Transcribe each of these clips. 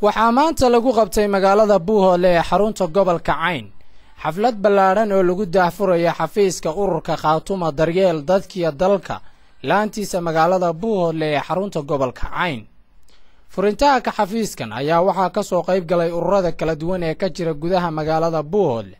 Waxaa maanta lagu qabtay magaalada Buuhoodle ee xarunta gobolka Cayn xaflad ballaadhan oo lagu daahfuraya xafiiska ururka Khaatuma Daryeel Dadkiya Dalka laantiisa magaalada Buuhoodle ee xarunta gobolka Cayn. Furintaanka xafiiskan ayaa waxaa ka soo qayb galay ururada kala duwan ee ka jira gudaha magaalada Buuhoodle,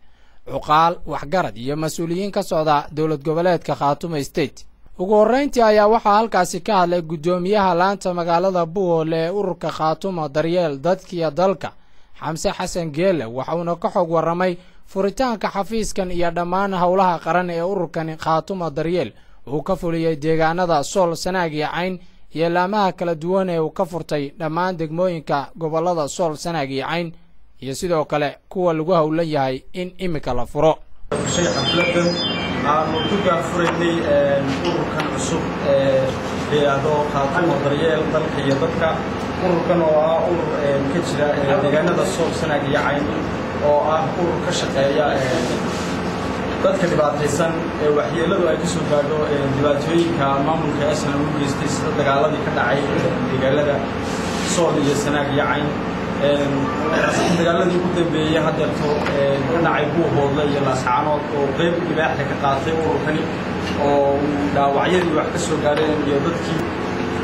cuqaal, waxgarad iyo mas-uuliyiin ka socda dowlad goboleedka Khaatuma State. Ugu horrayntii ayaa waxaa halkaasi ka hadlay guddoomiyaha laanta magaalada Buuhoodle ee ururka Khaatuma Daryeel Dadkiya Dalka, Xamse Xasan Geele, waxauna ka xog warramay furitaanka xafiiskan iyo dhammaan howlaha qaran ee ururkani Khaatuma Daryeel uu ka fuliyey deegaanada Sool, Sanaag iyo Cayn iyo laamaha kala duwan ee uu ka furtay dhammaan degmooyinka gobollada Sool, Sanaag iyo Cayn, iyo sidoo kale kuwa lagu howlan yahay in iminka la furo. Xafladan aanu ku daahfuraynay ururkan cusub ee la yidhaahdo Khaatumo Daryeel Dalka iyo Dadka, ururkan oo ah urur ka jira deegaanada Sool, Sanaag iyo Cayn, oo ah urur ka shaqeeya dadka dhibaataysan ee waxyeeladu ay ka soo gaadho dhibaatooyinka maamulka SNM u geystay, sida dagaaladii ka dhacay deegaanada Sool iyo Sanaag iyo Cayn, dagaaladii ugu dambeeyey haddeerto ka dhacay Buuhoodle iyo Laascaanood, oo qayb libaaxda ka qaatay ururkani, oo uu dhaawacyadii wax ka soo gaadheen iyo dadkii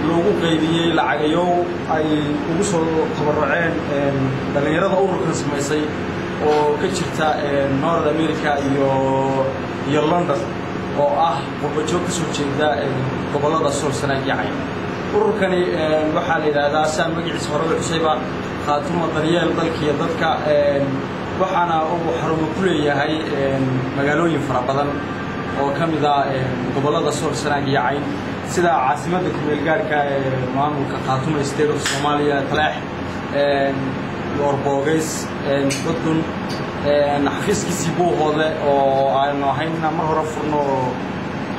loogu qaybiyey lacagayow ay ugu soo tabaruceen dhallinyarada ururkan samaysay oo ka jirta North America iyo London, oo ah qurbajoog ka soo jeeda gobollada Sool, Sanaag iyo Cayn. Ururkani waxaa la yidhaahdaa, saa magaciisa horeba xusayba, Khaatumo Daryeel Dalkiiyo Dadka, waxaana uu xarumo ku leeyahay magaalooyin fara badan oo ka mid ah gobollada Sool, Sanaag iyo Cayn, sida caasimadda kumeel gaarhka ee maamulka Khaatumo State of Soomaaliya, Taleex, Orbogeys, Xudun, xafiiskiisii Buuhoodle oo aanu ahayn inaan mar hore furno oo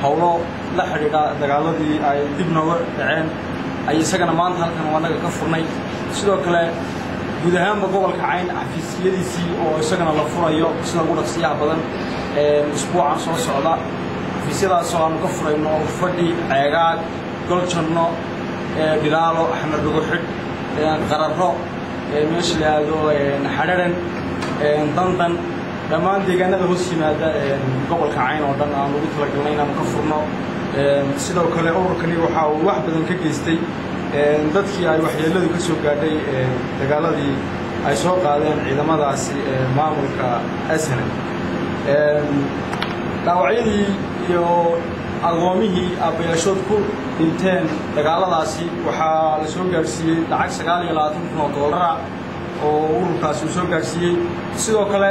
howlo la xidhiidha dagaaladii ay dib nooga dhaceen ay isagana maanta halkan annaga ka furnay. Sidoo kale guud ahaanba gobolka Cayn xafiisyadiisii oo isagana la furayo sida ugu dhaqsiyaha badan isbuucan soo socda, xafiisyadaasoo aanu ka furayno Fadhi, Ceegaag, Goljanno, Dhilaalo, Axmed Dhuguxidh, Qararo, meesha la yidhaahdo Xadharan, Dandan, dhammaan deegaanada hoos yimaada gobolka Cayn oo dhan aan ugu talagalnay inaanu ka furno. Sidoo kale ururkani waxa uu wax badan ka geystay dadkii ay waxyeeladu ka soo gaadhay dagaaladii ay soo qaadeen ciidamadaasi maamulka SNM, dhaawacyadii iyo agoomihii aabbayaashood ku dhinteen dagaaladaasi. Waxaa la soo gaadhsiiyey lacag 29,000 oo doolara oo ururkaasi uu soo gaadhsiiyey. Sidoo kale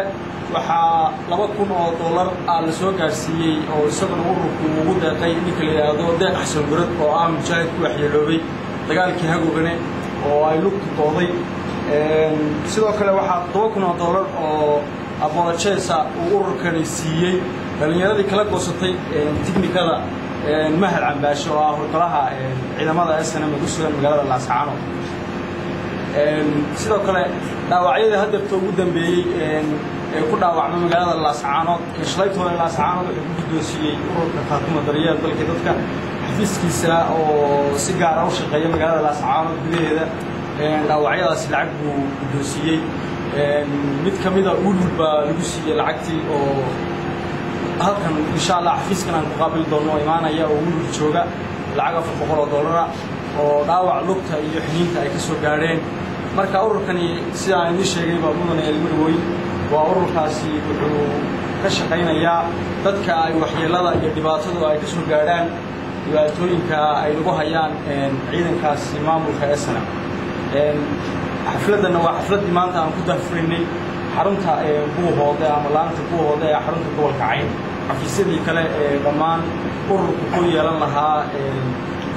waxaa 2,000 oo dollar ah la soo gaadhsiiyey oo isaguna ururku ugu deeqay ninka la yidhaahdo Deeq Xasan Gurad, oo ah mujaahid ku waxyeeloobay dagaalkii Hagogane oo ay lugtu dooday. Sidoo kale waxaa 7,000 oo dollar oo abolojesa uu ururkani siiyey dhallinyaradii kala goosatay tiknikada Mahad Cambaasho, oo ah howlgalaha ciidamada SNM ee ku sugan magaalada Laascaanood. Sidoo kale dhaawacyadii haddeerta ugu dambeeyey ee ku dhaawacmay magaalada Laascaanood shalaytooda Laascaanood wuxuu ku guddoonsiiyey ururka Khaatuma Daryeel Dalkii Dadka xafiiskiisa oo si gaara u shaqeeya magaalada Laascaanood gudaheeda dhaawacyadaasi lacag buu guddoonsiiyey. Mid ka mida Ulul baa lagu siiyey lacagtii, oo halkan insha Allah xafiiskan aan ku qaabili doono oo imaanaya oo Ulul jooga, lacag 400 oo dollara oo dhaawac lugta iyo xiniinta ay ka soo gaadheen. Marka ururkani, sida aan idiin sheegayba, mudane Elmarweyn, waa ururkaasi wuxuu ka shaqaynayaa dadka ay waxyeelada iyo dhibaatadu ay ka soo gaadhaan dhibaatooyinka ay nagu hayaan ciidankaasi maamulka SNM. Xafladdanna waa xafladdii maanta aan ku daahfuraynay xarunta Buuhoode ama laanta Buuhoode ee xarunta gobolka Cayn. Xafiisyadii kale ee dhammaan ururku ku yeelan lahaa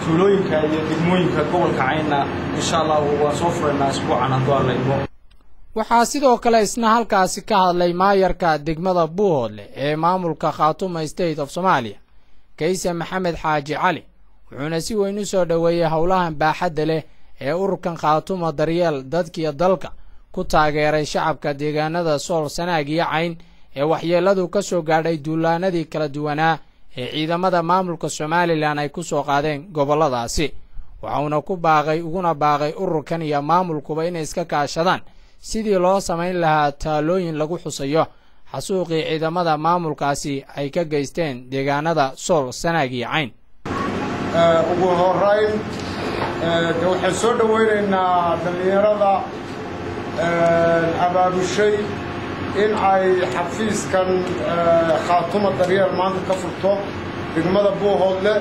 tuulooyinka iyo degmooyinka gobolka Caynna insha Allahu waan soo furaynaa isbuucan hadduu Alla idmo. Waxaa sidoo kale isna halkaasi ka hadlay maayarka degmada Buuhoodle ee maamulka Khaatuma State of Soomaaliya, Kayse Maxamed Xaaji Cali, wuxuuna si weyn u soo dhoweeyey howlahan baaxadda leh ee ururkan Khaatuma Daryeel Dadkiyo Dalka ku taageeray shacabka deegaanada Sool, Sanaag iyo Cayn ee waxyeeladu ka soo gaadhay duulaanadii kala duwanaa ee ciidamada maamulka Somalilan ay ku soo qaadeen gobolladaasi. Waxauna ku baaqay uguna baaqay ururkan iyo maamulkuba inay iska kaashadaan sidii loo samayn lahaa taalooyin lagu xusayo xasuuqii ciidamada maamulkaasi ay ka geysteen deegaanada Sool, Sanaag iyo Cayn. Ugu horeyn de waxaan soo dhowaynaynaa dhallinyarada abaabushay in ay xafiiskan Khaatuma Daryeel maanta ka furto degmada Buuhoodle,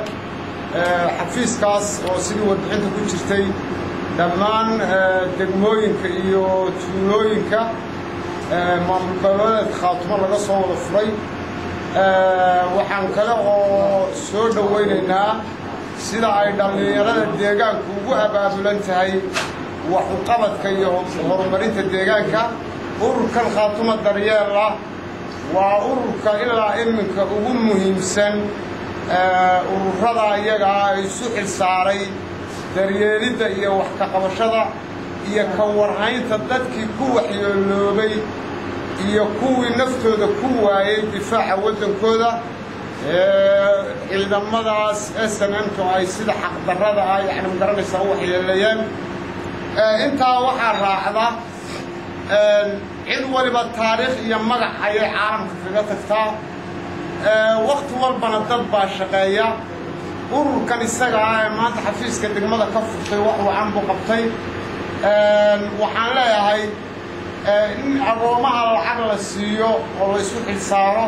xafiiskaas oo sidii warbixinta ku jirtay dhammaan degmooyinka iyo tuulooyinka maamul goboleedka Khaatuma laga soo wada furay. Waxaan kale oo soo dhowaynaynaa sida ay dhallinyarada deegaanku ugu abaabulan tahay wax uqabadka iyo horumarinta deegaanka. Ururkan Khaatuma Daryeel ah waa ururka ilaa iminka ugu muhiimsan ururada iyagaa isu xil saaray daryeelidda iyo wax ka qabashada iyo ka warhaynta dadkii ku waxyeeloobay iyo kuwii naftooda ku waayey difaaca waddankooda. Ciidamadaas SNMtu ay sida xaqdarrada ah yacni magaranaysaa u waxyeeleeyeen. Intaa waxaa raacda, cid waliba taariikh iyo magac ayay caalamka kaga tagtaa, wakhti walbana dad baa shaqeeya. Ururkan isaga ah ee maanta xafiiska degmada ka furtay wax wacan buu qabtay. Waxaan leeyahay in agoomaha lacag la siiyo oo la isu xilsaaro,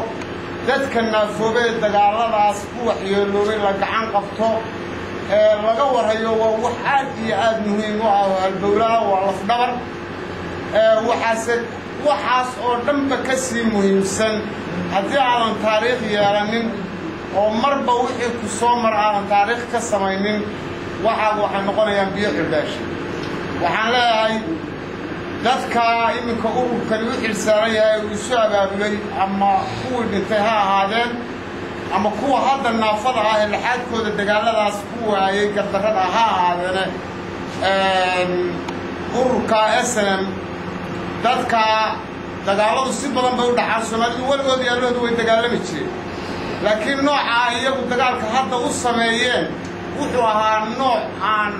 dadka naafoobe ee dagaaladaas ku waxyeeloobay la gacan qabto, laga warhayo, waa wax aad iyo aad muhiim u ah oo halbowlaha, waa lafdhabar. Waxaase waxaas oo dhanba ka sii muhiimsan, haddii aadan taariikh yeelanin oo marba wixii ku soo mar aadan taariikh ka samaynin, waxaagu waxay noqonayaan biyo xildhaashe. Waxaan leeyahay dadka iminka ururkani u xilsaaran yahay uu isu abaabulay, ama kuwii dhintay ha ahaadeen ama kuwa hadda naafada ah ee laxaadkooda dagaaladaas ku waayey gardarrada ha ahaadeene, ururka SNM dadka dagaalladu si badan bay u dhacaan. Soomaalidu weligood yaallahoodu way dagaalami jireen, laakiin noocaa iyagu dagaalka hadda u sameeyeen wuxuu ahaa nooc aan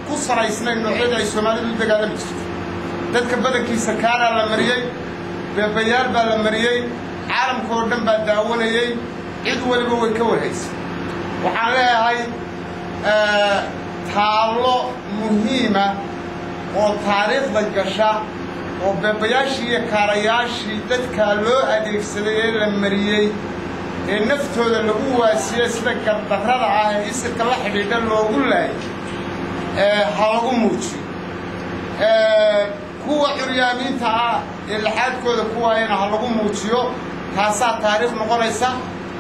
ku salaysnayn noocyada ay Soomaalidu u dagaalami jirto. Dadka badankiisa kaaraa la mariyey, beebayaal baa la mariyey, caalamka oo dhan baa daawanayey, cid waliba way ka warhaysay. Waxaan leeyahay taallo muhiima oo taariikhda gasha oo beebayaashii iyo kaarayaashii dadkaa loo adeegsaday ee la mariyey ee naftooda lagu waasiyey sida gardarrada ah ee isirka la xidhiidha loogu laayay ha lagu muujiyo. Kuwa curyaamiinta ah ee laxaadkooda ku waayana ha lagu muujiyo. Taasaa taariikh noqonaysa.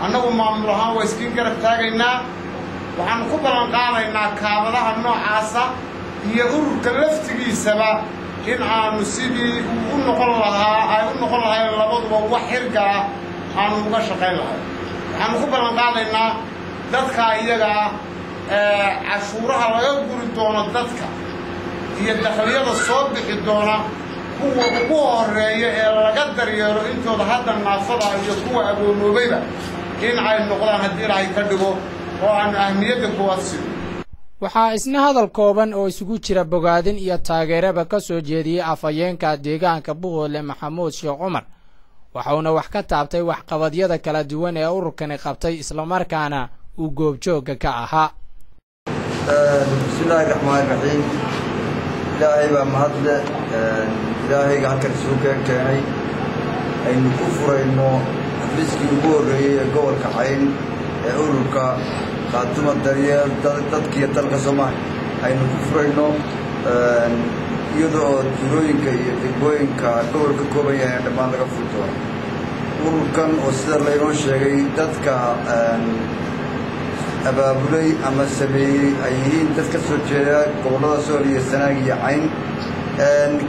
Annagu maamul ahaan waa iskiin garab taagaynaa. Waxaannu ku ballan qaadaynaa kaabadaha noocaasa iyo ururka laftigiisaba in aanu sidii uu u noqon lahaa ay u noqon lahayn labaduba wax xirgala aanu uga shaqayn lahay. Waxaannu ku ballan qaadaynaa dadkaa iyaga ah cashuuraha laga guri doono dadka iyo dakhliyada soo bixi doona kuwa ugu horreeya ee laga daryeelo intooda hadda naafada iyo kuwa agoomoobayba in ay noqdaan haddii Ilaahay ka dhigo oo aanu ahmiyadda kuwaad siino. Waxaa isna hadal kooban oo isugu jira bogaadin iyo taageeraba ka soo jeediyey afhayeenka deegaanka Buhoodle, Maxamuud Sheekh Cumar, waxauna wax ka taabtay waxqabadyada kala duwan ee ururkani qabtay islamarkaana uu goobjoogga ka ahaa. Bismillaahi raxmaani raxiim. Ilaahay baa mahadle, Ilaahayga halkan isugu keenay aynu ku furayno xafiiskii ugu horreeyey ee gobolka Cayn ee ururka Khaatuma Daryeel dadkiiyo dalka Soomaaliya aynu ku furayno, iyada oo tuulooyinka iyo degmooyinka gobolka kooban yahay dhammaan laga furi doono. Ururkan oo sida laynoo sheegay dadka abaabulay ama sameeyey ay yihiin dad ka soo jeeda gobollada Sool iyo Sanaag iyo Cayn,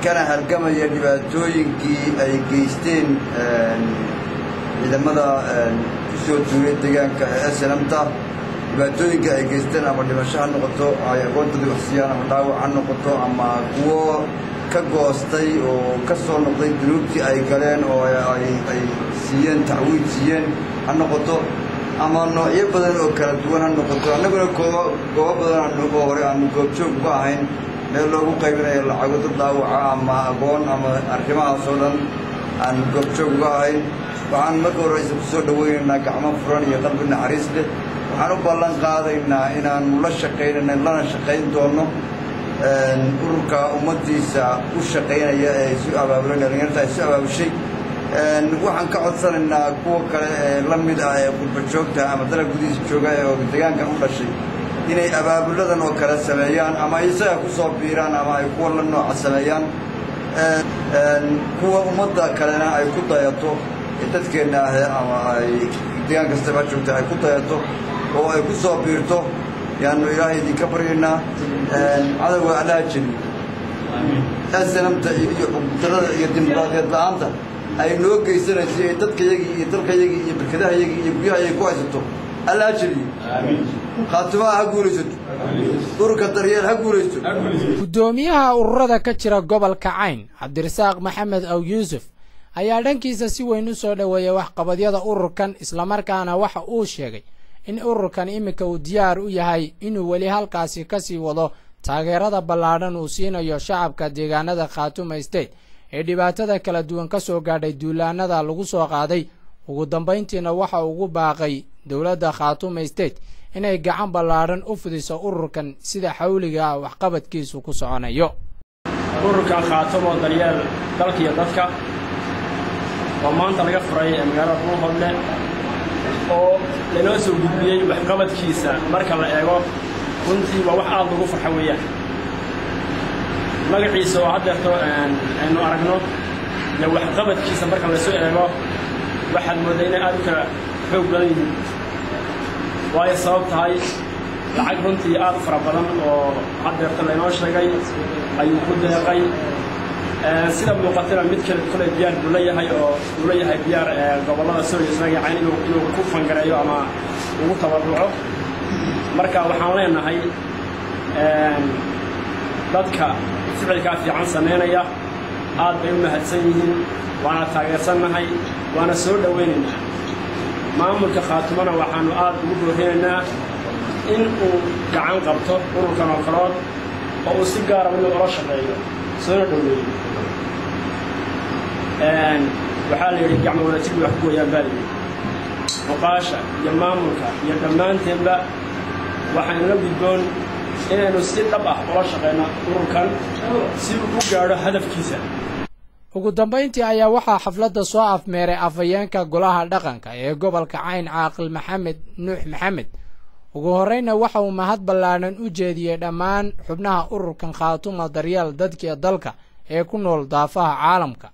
kana halgamaya dhibaatooyinkii ay geysteen ciidamada ku soo duulay deegaanka ee SNMta, dhibaatooyinka ay geysteen ama dhimasho ha noqoto ay agoontoodii wax siiyaan ama dhaawac ha noqoto ama kuwo ka goostay oo ka soo noqday dunuubtii ay galeen oo ay siiyeen tacwiid siiyeen ha noqoto. Ama noocyo badan oo kala duwan ha noqoto. Annaguna goobo badan oo hore aanu goobjoog uga ahayn meel loogu qaybinayo lacago dad dhaawaca ama agoon ama arrimahaas oo dhan aanu goobjoog uga ahayn. Waxaan marka horeysa ku soo dhoweynaynaa gacmo furan iyo qalbi naxariis leh. Waxaan u ballan qaadaynaa inaannu la shaqaynayna, lana shaqayn doonno ururka ummaddiisa u shaqaynaya ee isu abaabulay, dhallinyarta isu abaabushay. Waxaan ka codsanaynaa kuwa kale ee la mid ah ee qurba joogta ama dalka gudihiisa jooga ee deegaankan u dhashay inay abaabuladan oo kale sameeyaan, ama isaga ku soo biiraan, ama ay kuwa la nooca sameeyaan, kuwa ummadda kalena ay ku dayato ee dadkeenna ahe ama ay deegaan kastaba joogta ay ku dayato oo ay ku soo biirto yaanu Ilaahay idinka baryaynaa. Cadowga Allaha jebiyo. SNM-ta iyo xuquuqdarrada iyo dimuqraadiyad la'aanta ay noo geysanayso ee dadkayagii iyo dalkayagii iyo berkadahayagii iyo guryahayagii ku haysato, Allaha jebiyo. Khaatumaha ha guulaysato. Ururka Daryeel ha guulaysto. Guddoomiyaha ururada ka jira gobolka Cayn, Cabdirasaaq Maxamed Aw Yuusuf, ayaa dhankiisa si weyn u soo dhoweeyay waxqabadyada ururkan, islamarkaana waxa uu sheegay in ururkan iminka uu diyaar u yahay inuu weli halkaasi ka sii wado taageerada ballaadhan uu siinayo shacabka deegaanada Khaatuma State ee dhibaatada kala duwan ka soo gaadhay duulaanada lagu soo qaaday. Ugu dambayntiina waxa ugu baaqay dowladda Khaatuma State inay gacan ballaadhan u fidiso ururkan sida xawliga ah waxqabadkiisu ku soconayo. Ururkan Khaatumo Daryeel Dalka iyo Dadka oo maanta laga furay magaalada Buuhoodle oo lanoo soo gudbiyey waxqabadkiisa, marka la eego runtii waa wax aad ugu farxo weeyaan. Magaciisa oo haddeerto aynu aragno iyo waxqabadkiisa marka laysu eego, waxaad mooddaa inay aad u kala xoog badan yihiin, waayo sabab tahay lacag runtii aad u fara badan oo haddeerto laynoo sheegay ayuu ku deeqay. Sida muuqatana mid kale kole diyaar buu leeyahay oo uu leeyahay diyaar gobollada Sool iyo Sanaag Cayn inuu ku fangareeyo ama ugu tabarruco. Marka waxaan leenahay dadka ficilkaa fiican samaynaya aad bay u mahadsan yihiin, waana taageersannahay, waana soo dhowaynaynaa. Maamulka Khaatumana waxaannu aad ugu boorinaynaa in uu gacan qabto ururkan oo kalood oo uu si gaara inuu ula shaqeeyo soona dhoweeyo. Waxaa la yidhi gacmo wadajir bay wax ku gooyaan baa layidhi. Muqaasha iyo maamulka iyo dhammaanteenba waxaynu la gudboon inaynu si dhab ah ula shaqayno ururkan si uu u gaadho hadafkiisa. Ugu dambayntii ayaa waxaa xafladda soo afmeeray afhayeenka golaha dhaqanka ee gobolka Cayn, Caaqil Maxamed Nuux Maxamed. Ugu horreynna waxa uu mahad ballaadhan u jeediyey dhammaan xubnaha ururkan Khaatuma Daryeel Dadkiiyo Dalka ee ku nool daafaha caalamka.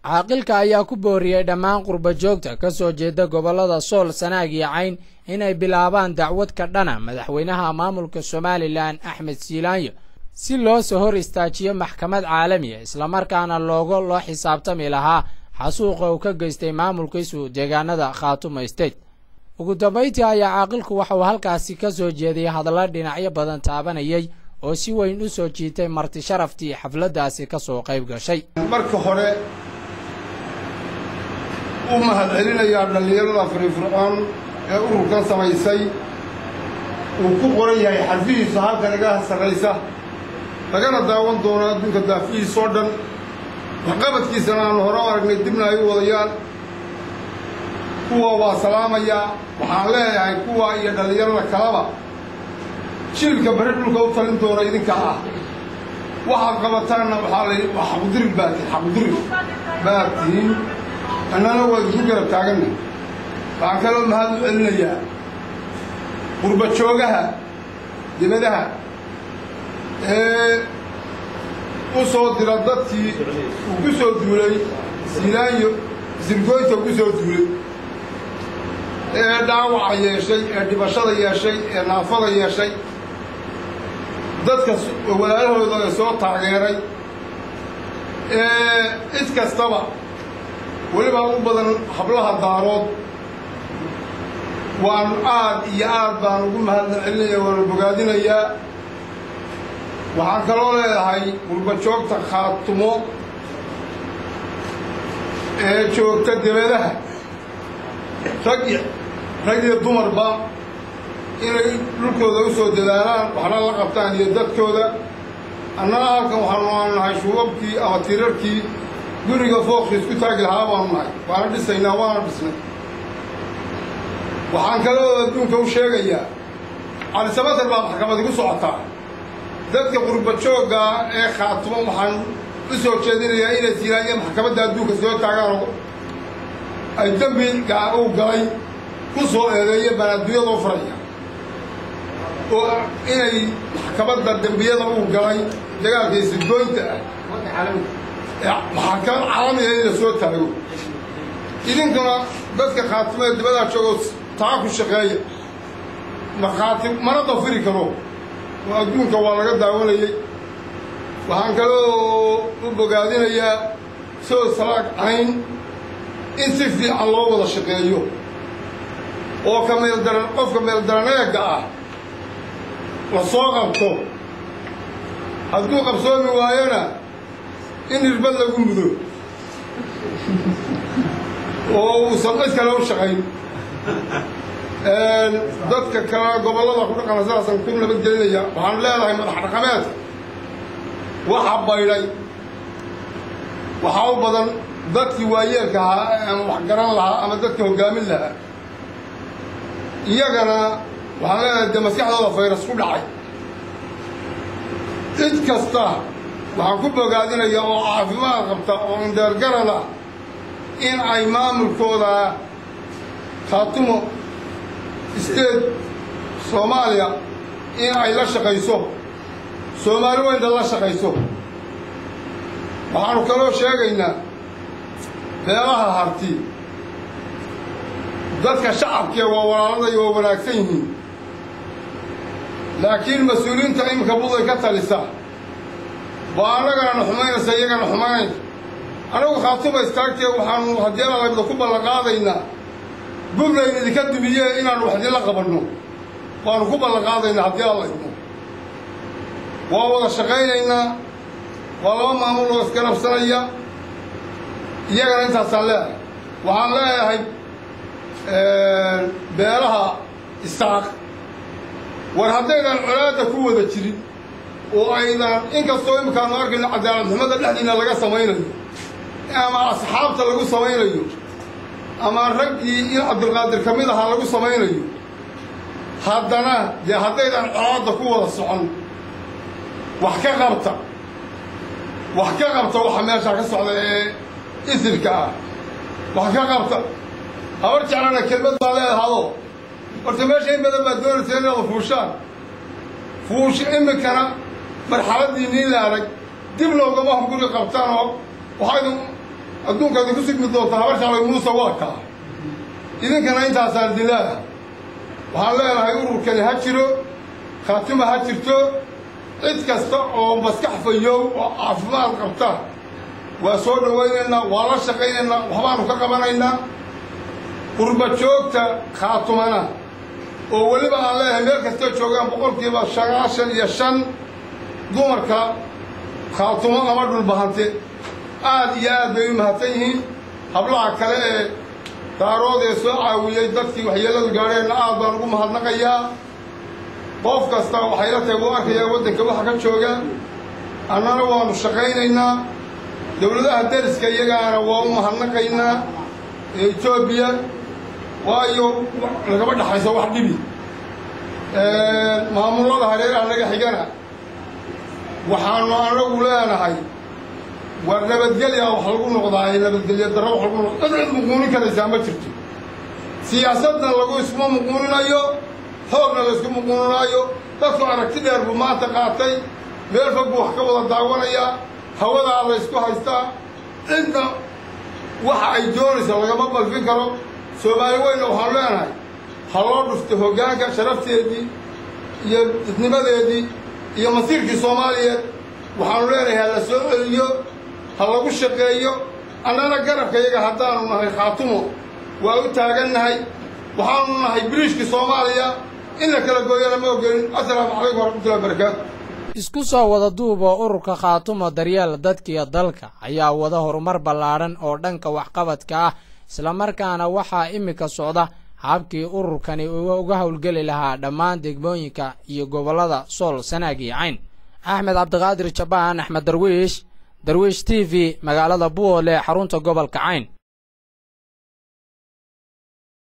Caaqilka ayaa ku booriyey dhammaan qurba joogta ka soo jeeda gobollada Sool, Sanaag iyo Cayn inay bilaabaan dacwad ka dhana madaxweynaha maamulka Somalilan Axmed Siilaanyo si loo soo hor istaajiyo maxkamad caalamiya, islamarkaana looga loo xisaabtami lahaa xasuuqa uu ka geystay maamulkiisu deegaanada Khaatuma State. Ugu dambayntii ayaa caaqilku waxa uu halkaasi ka soo jeediyey hadallo dhinacyo badan taabanayay oo si weyn u soo jiitay marti sharaftii xafladdaasi ka soo qayb gashay. Marka hore u mahadcelinayaa dhallinyarada firfircoon ee ururkan samaysay uu ku qoran yahay xarfihiisu halkan iga sarraysa, lagana daawan doono adduunka daafihiisoo dhan, waxqabadkiisana aanu hore u aragnay, dibna ay u wadayaan. Kuwa waa salaamayaa. Waxaan leeyahay kuwa iyo dhallinyarada kaleba, jiilka bari dhulka u talin doona idinka ah. Waxaad qabataanna waxaa la waa xaqudirir baa tihin, xaqudirir baad tihiin, annana waa idinku garab taaganna. Waxaan kaloo mahad u celinayaa qurba joogaha dibadaha ee u soo dira dadkii uu ku soo duulay Siilaanyo, sirgoynta ku soo duulay ee dhaawaca yeeshay, ee dhibashada yeeshay, ee naafada yeeshay, dadka walaalahooda ee soo taageeray ee cid kastaba, weliba u badan hablaha Daarood. Waan aad iyo aad baan ugu mahadna celinaya, waana bogaadinayaa. Waxaan kaloo leedahay qurba joogta Khaatumo ee joogta debadaha, rag Rag iyo dumarba inay dhulkooda u soo dadaalaan, waxna la qabtaan iyo dadkooda. Annana halkan waxaanu nahay shuubabkii ama tiirarkii guriga fooqii isku taagi lahaa baanu nahay, waana dhisaynaa, waana dhisnay. Waxaan kaloo adduunka u sheegayaa, Cali Samatar baa maxkamad igu socotaa. Dadka qurba joogga ee Khaatumo waxaan u soo jeedinayaa inay siiraan iyo maxkamadda adduunka soo taagaan oo ay dembiga uu galay ku soo eedeeya baan adduunyada u furaya, oo inay maxkamadda dembiyada uu galay dagaalka isidgoynta ah maxkamad caalamiga in la soo taago. Idinkuna dadka Khaatumo ee dibadaa joogo taa ku shaqeeya, markhaati mana dafiri karo oo adduunka waa laga daawanayey. Waxaan kaloo u bogaadinayaa soo Salaag Cayn in si fiican loo wada shaqeeyo oo ka meeldaran qofka meeldaraneegga ah la soo qabto, hadduu qabsoomi waayona in irbad lagu mudo oo uusan cid kale u shaqayn. Dadka kale gobollada ku dhaqana sidaasaan ku nabadgelinaya. Waxaanu leedahay madax dhaqameedka waxa baydhay waxaa u badan dadkii waayeelka ahaa ama wax garan lahaa ama dadka hoggaamin lahaa. Iyagana waxaan leedahay dee maskaxdooda fayras ku dhacay. Cid kasta waxaan ku bogaadinaya oo caafimaad qabta oo indeergarada in ay maamulkooda Khaatumo State Soomaaliya in ay la shaqayso, Soomaali weynta la shaqayso. Waxaanu kaloo sheegaynaa beelaha Harti, dadka shacabkee waa walaalada waa wanaagsan yihiin, laakiin mas-uuliyiinta iminka Buday ka talisa baa annagana na xumaynaysa, iyagana xumaynaysa. Annagu Khaatuma istaagtee waxaanu haddii alalabda ku ballanqaadaynaa Buntland idinka dumiyee inaannu wax idinla qabanno waanu ku ballanqaadaynaa. Haddii alla idmo waa wada shaqaynaynaa, waa laba maamul oo isgarabsanaya. Iyagana intaasaan leeyahay. Waxaan leeyahay beelaha Isaaq, war haddaydan colaadda ku wada jirin oo aydan, inkastoo imikaanu arkayno cadaalad xumada dhexdiina laga samaynayo ama asxaabta lagu samaynayo ama raggii in Cabdulqaadir ka mid ahaa lagu samaynayo, haddana dee haddaydan colaadda ku wada socon, wax ka qabta, wax ka qabta waxa meeshaa ka socda ee isirka ah, wax ka qabta. Habar Jeclana kelmad baa leedahado, horta meesha in badan baad doonaysa inaada fuushaan fuusha, iminkana marxaladdii niin la arag dib loogama hunguri qabtaan oo waxaa idin adduunka idinku sigmi doontaa Habar Jeclay Muuse waa kaa. Idinkana intaasaan idin leedahay. Waxaan leenahay ururkani ha jiro, Khaatima ha jirto. Cid kasta oo maskax fayow oo caafimaad qabta waa soo dhowaynaynaa, waa la shaqaynaynaa, waxbaanu ka qabanaynaa. Qurba joogta Khaatumana oo weliba aan leeyahay meel kastoo joogaan 95% dumarka Khaatumo ama Dhulbahante aad iyo aad bay u mahadsan yihiin. Hablaha kale ee Daarood ee soo caawiyey dadkii waxyeelladu gaadheenna aad baan ugu mahadnaqayaa. Qof kasta waxay la tahay wuu arkayaa waddanka waxa ka jooga. Annana waannu shaqaynaynaa, dowladaha deriska iyagaana waa u mahadnaqaynaa ee Etoobiya, waayo lagama dhexayso wax dhibi. Maamullada hareeraha naga xigana waxaanu anagu leenahay war nabadgelya wax lagu noqdaa, nabadgelyo darro wax lagu noqdo cid cid muquunin karaysaa ma jirto. Siyaasadna lagu iskuma muquuninayo, xoogna la isku muquuninaayo. Dadku aragti dheer buu maanta qaatay, meel fog buu wax ka wada daawanayaa, hawadaa la ysku haystaa, cidna waxa ay doonaysa lagama balfin karo. Soomaali weynna waxaanu leenahay ha loo dhufto hoggaanka sharafteedii iyo midnimadeedii iyo masiirkii Soomaaliyeed. Waxaanu leenahay ha la soo celiyo, ha lagu shaqeeyo. Annana garabka iyaga haddaanu nahay Khaatumo waa u taagannahay, waxaanu nahay biriishkii Soomaaliya, in la kala gooyana ma ogolin. Assalaamu calaykum waraxmatullahi wabarakaatu. Isku soo wada duub oo ururka Khaatumo Daryeel Dadkiiyo Dalka ayaa wada horumar ballaadhan oo dhanka waxqabadka ah, islamarkaana waxaa iminka socda Habkii ururkani uga howlgeli lahaa dhammaan degmooyinka iyo gobollada Sool, Sanaag iyo Cayn. Axmed Cabdiqaadir Jabaan, Axmed Darwiish, Darwiish TV, magaalada Buuhoodle, xarunta gobolka Cayn.